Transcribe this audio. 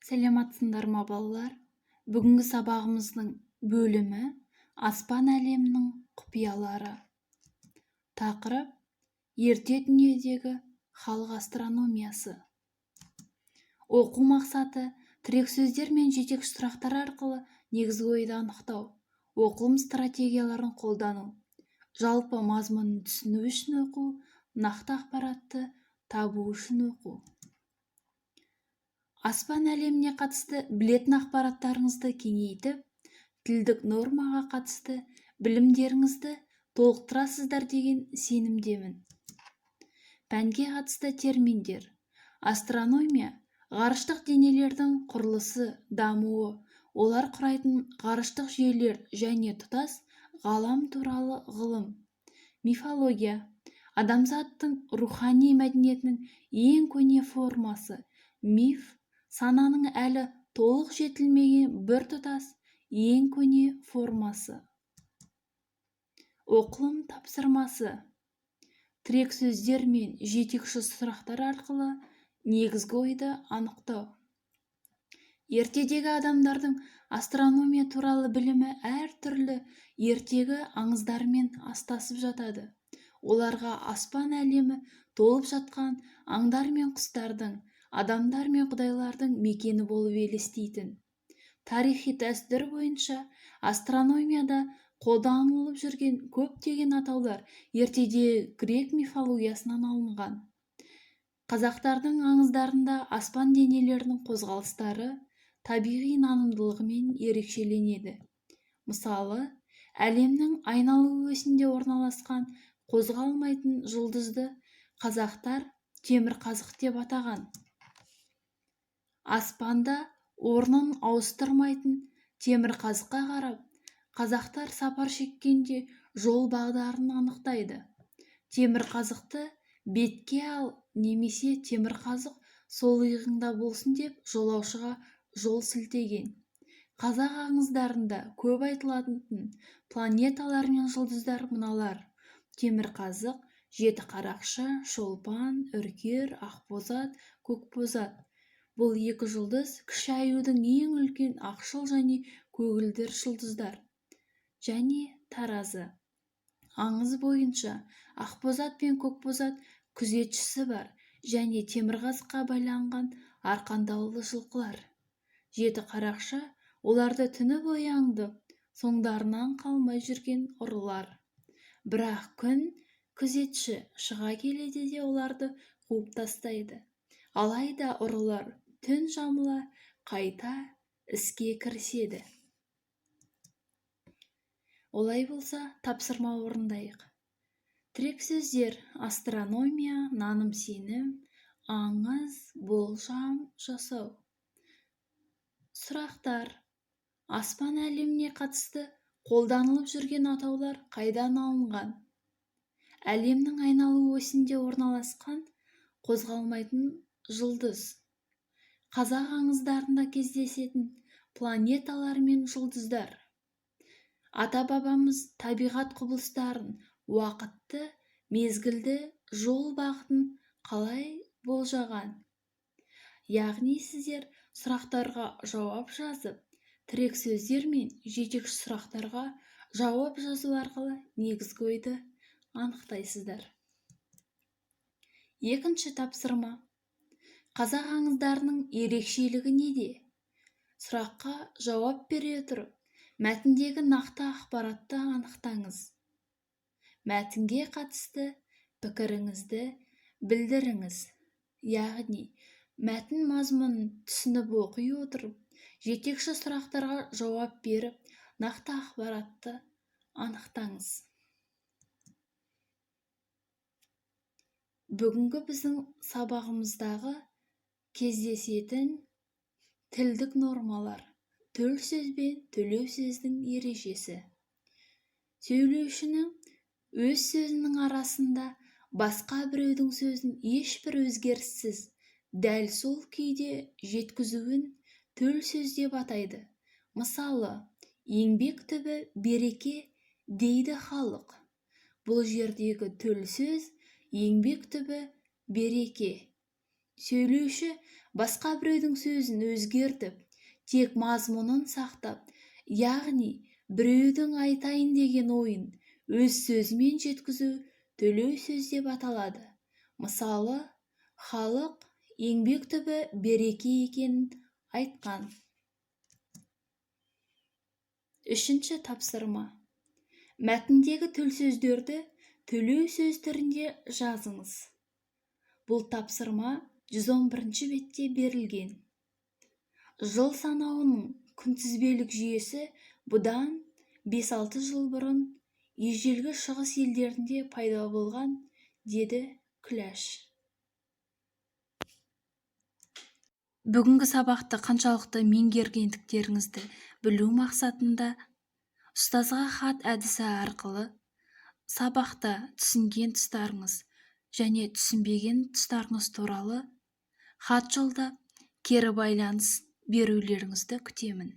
Сәлеметсіңдер ма, балалар? Бүгінгі сабағымыздың бөлімі: аспан әлемінің құпиялары. Тақырып: ерте дүниедегі халық астрономиясы. Оқу мақсаты: тірек сөздер мен жетекші сұрақтар арқылы негізгі ойды анықтау, оқылым стратегияларын қолдану, жалпы мазмұнын түсіну үшін оқу, нақты ақпаратты табу үшін оқу. Аспан әлеміне қатысты білетін ақпараттарыңызды кеңейтіп, тілдік нормаға қатысты білімдеріңізді толықтырасыздар деген сенімдемін. Пәнге қатысты терминдер: астрономия – ғарыштық денелердің құрылысы, дамуы, олар құрайтын ғарыштық жүйелер және тұтас ғалам туралы ғылым. Мифология – адамзаттың рухани мәдениетінің ең көне формасы. Миф – сананың әлі толық жетілмеген біртұтас ең көне формасы. Оқылым тапсырмасы: тірек сөздер мен жетекші сұрақтар арқылы негізгі ойды анықтау. Ертедегі адамдардың астрономия туралы білімі әртүрлі ертегі, аңыздармен астасып жатады. Оларға аспан әлемі толып жатқан аңдар мен құстардың, адамдар мен құдайлардың мекені болып елестейтін. Тарихи дәстүр бойынша астрономияда қолданылып жүрген көптеген атаулар ертедегі грек мифологиясынан алынған. Қазақтардың аңыздарында аспан денелерінің қозғалыстары табиғи нанымдылығымен ерекшеленеді. Мысалы, әлемнің айналу осінде орналасқан қозғалмайтын жұлдызды қазақтар Темірқазық деп атаған. Аспанда орнын ауыстырмайтын Темірқазыққа қарап, қазақтар сапар шеккенде жол бағдарын анықтайды. Темірқазықты бетке ал немесе Темірқазық сол иығыңда болсын деп жолаушыға жол сілтеген. Қазақ аңыздарында көп айтылатын планеталар мен жұлдыздар мыналар: Темірқазық, жеті қарақшы, Шолпан, Үркер, Ақбозат, Көкбозат. Бұл екі жұлдыз Кіші Аюдың ең үлкен ақшыл және көгілдір жұлдыздар және Таразы. Аңыз бойынша, Ақбозат пен Көкбозат күзетшісі бар және Темірқазыққа байланған арқандаулы жылқылар. Жеті қарақшы – оларды түні бойы аңдып, соңдарынан қалмай жүрген ұрылар. Бірақ күн күзетші шыға келеді де, оларды қуып тастайды. Алайда ұрылар түн жамыла қайта іске кіріседі. Олай болса, тапсырма орындайық. Тірек сөздер: астрономия, наным-сенім, аңыз, болжам жасау. Сұрақтар: аспан әлеміне қатысты қолданылып жүрген атаулар қайдан алынған? Әлемнің айналу осінде орналасқан қозғалмайтын жұлдыз. Қазақ аңыздарында кездесетін планеталар мен жұлдыздар. Ата-бабамыз табиғат құбылыстарын, уақытты, мезгілді, жол бағытын қалай болжаған? Яғни сіздер сұрақтарға жауап жазып, тірек сөздер мен жетекші сұрақтарға жауап жазу арқылы негізгі ойды анықтайсыздар. Екінші тапсырма: қазақ аңыздарының ерекшелігі неде? Сұраққа жауап бере отырып, мәтіндегі нақты ақпаратты анықтаңыз. Мәтінге қатысты пікіріңізді білдіріңіз. Яғни мәтін мазмұнын түсініп оқи отырып, жетекші сұрақтарға жауап беріп, нақты ақпаратты анықтаңыз. Бүгінгі біздің сабағымыздағы кездесетін тілдік нормалар: төл сөз бен төлеу сөздің ережесі. Сөйлеушінің өз сөзінің арасында басқа біреудің сөзін ешбір өзгеріссіз дәл сол күйде жеткізуін төл сөз деп атайды. Мысалы, «Еңбек түбі – береке» дейді халық. Бұл жердегі төл сөз – «еңбек түбі – береке». Сөйлеуші Басқа біреудің сөзін өзгертіп, тек мазмұнын сақтап, яғни біреудің айтайын деген ойын өз сөзімен жеткізу төлеу сөз деп аталады. Мысалы, халық еңбек түбі береке екенін айтқан. Үшінші тапсырма. Мәтіндегі төл сөздерді төлеу сөз түрінде жазыңыз. Бұл тапсырма 111 бетте берілген. Жыл санауының күнтізбелік жүйесі бұдан 5-6 жыл бұрын ежелгі шығыс елдерінде пайда болған, деді Күләш. Бүгінгі сабақты қаншалықты меңгергендіктеріңізді білу мақсатында ұстазға хат әдісі арқылы сабақта түсінген тұстарыңыз және түсінбеген тұстарыңыз туралы хат жолдап, кері байланыс берулеріңізді күтемін.